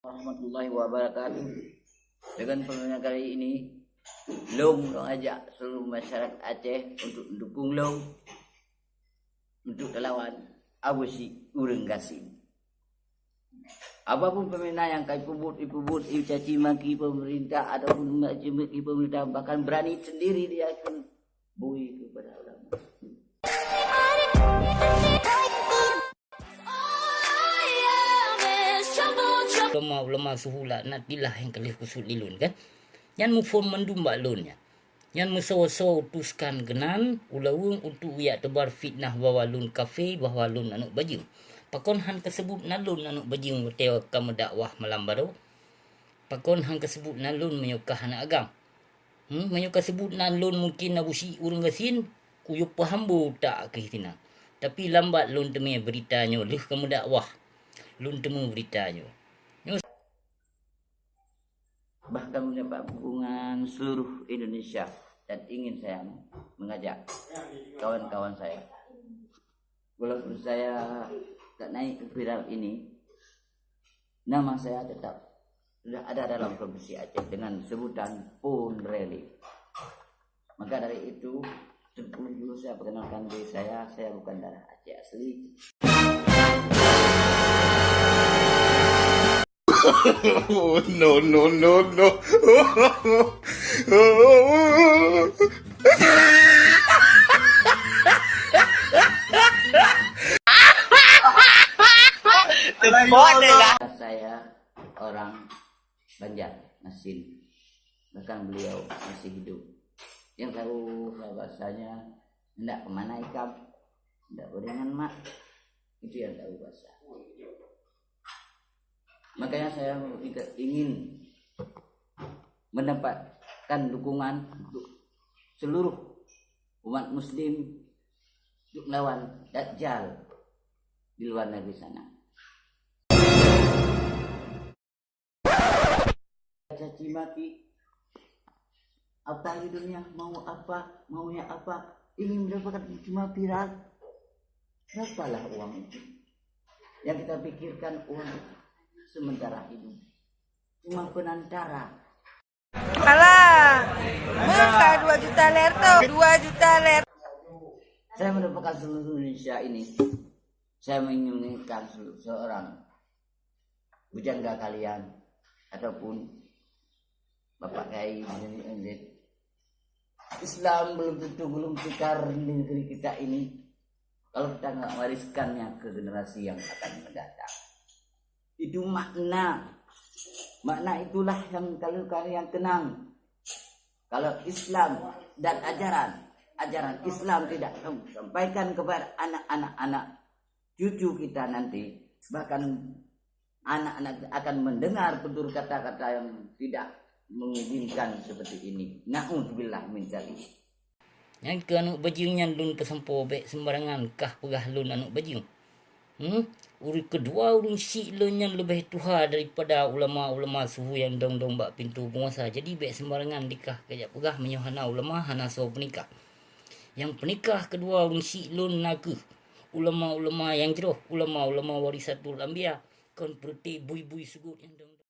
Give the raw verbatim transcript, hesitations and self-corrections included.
Warahmatullahi wabarakatuh. Dengan pemilihan kali ini, lôn, lôn ajak seluruh masyarakat Aceh untuk mendukung lôn untuk talawan Abusyik ureuëng gasien. Apapun pemilihan yang ka ipubuet, ipubuet, icaci maki pemerintah ataupun icaci maki pemerintah, bahkan berani sendiri dia akan bui kepada ulama. Ulama-ulama suhu laknatillah nyang ka lheueh kusut lé lôn, kan? Nyan muphom mandum bak lôn nyan. Nyan meusoe-soe utuskan keunan ulaweueng untuk yak teubar fitnah bahwa lôn kafé, bahwa lôn aneuëk bajeueng. Pakon han kaseubut nan lôn aneuëk bajeueng watée ka meudakwah malam baroe? Pakon han kaseubut nan lôn meunyoe kah aneuëk agam? Hmm, meunyoe kaseubut nan lôn mungkin Abusyik ureuëng gasien, kuyue peuhambo utak keuh sinan. Tapi lambat lôn teumé beurita nyoe lheueh ka meudakwah. Lôn teumé beurita nyoe. Nyoe bahkan menyapa dukungan seluruh Indonesia dan ingin saya mengajak kawan-kawan saya. Walaupun saya tak naik ke viral ini, nama saya tetap sudah ada dalam provinsi Aceh dengan sebutan Pun Rally. Maka dari itu, sebelum dulu saya perkenalkan diri saya, saya bukan darah Aceh asli. No, no, no, no. Tepuk tangan. Saya orang Banjarmasin. Bahkan beliau masih hidup. Yang tahu bahasanya, "Hendak ke mana ikam?" "Hendak beriman, Mak." Itu yang tahu bahasa. Makanya saya ingin mendapatkan dukungan untuk seluruh umat muslim untuk melawan Dajjal di luar negeri sana. Caci maki. Apa judulnya? Mau apa? Maunya apa? Ingin mendapatkan cuma viral. Berapalah uang itu? Yang kita pikirkan uang itu sementara hidup. Cuma penantara. Alah, meuka dua juta ler tu, dua juta ler. Saya mendapatkan seluruh Indonesia ini. Saya menginginkan se-, seorang bujangga kalian ataupun Bapak Kiai Haji Zaid. Islam belum tentu gulung tikar di negeri kita ini kalau kita nggak wariskannya ke generasi yang akan mendatang. Itu makna. Makna itulah yang kalau kalian kenang. Kalau Islam dan ajaran, ajaran Islam tidak kamu sampaikan kepada anak-anak, anak cucu kita nanti, bahkan anak-anak akan mendengar tutur kata-kata yang tidak mengizinkan seperti ini. Na'udzubillah min dzalik. Nyang keu aneuëk bajeueng nyan lôn peusampoe, bék seumbarangan kah peugah lôn aneuëk bajeueng. Hmm? Ureuëng keudua ureuëng syik lôn nyan leubeh tuha daripada ulama-ulama suhu nyang dong-dong bak pintoe peunguasa. Jadi bék seumbarangan dikah kajak peugah meunyoe hana ulama, hana soe peunikah. Nyang peunikah keudua ureuëng syik lôn na kheueh ulama-ulama nyang jroh, ulama-ulama warisatul anbiya, kon peureuté bui-bui seugot nyang dong-dong.